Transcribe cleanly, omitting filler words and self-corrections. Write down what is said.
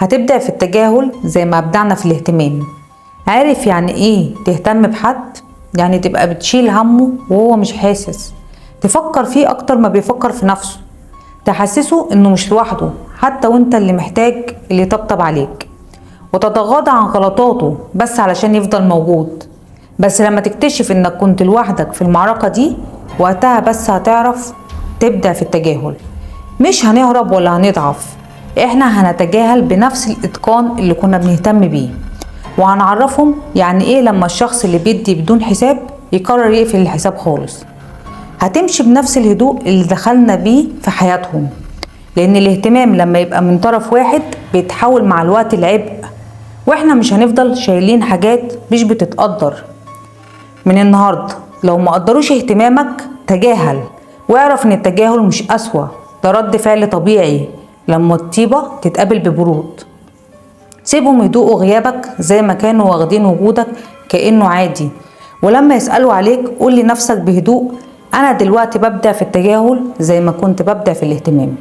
هتبدع في التجاهل زي ما أبدعنا في الاهتمام. عارف يعني ايه تهتم بحد؟ يعني تبقى بتشيل همه وهو مش حاسس، تفكر فيه أكتر ما بيفكر في نفسه، تحسسه إنه مش لوحده حتى وانت اللي محتاج اللي يطبطب عليك، وتتغاضى عن غلطاته بس علشان يفضل موجود. بس لما تكتشف انك كنت لوحدك في المعركة دي، وقتها بس هتعرف تبدأ في التجاهل. مش هنهرب ولا هنضعف، احنا هنتجاهل بنفس الاتقان اللي كنا بنهتم بيه، وهنعرفهم يعني ايه لما الشخص اللي بيدي بدون حساب يقرر يقفل الحساب خالص. هتمشي بنفس الهدوء اللي دخلنا بيه في حياتهم، لان الاهتمام لما يبقى من طرف واحد بيتحول مع الوقت لعبء، واحنا مش هنفضل شايلين حاجات مش بتتقدر. من النهارده لو ما قدروش اهتمامك تجاهل، واعرف ان التجاهل مش أسوأ، ده رد فعل طبيعي لما الطيبة تتقابل ببرود. سيبهم يدوقوا غيابك زي ما كانوا واخدين وجودك كأنه عادي، ولما يسألوا عليك قول لنفسك بهدوء: أنا دلوقتي ببدأ في التجاهل زي ما كنت ببدأ في الاهتمام.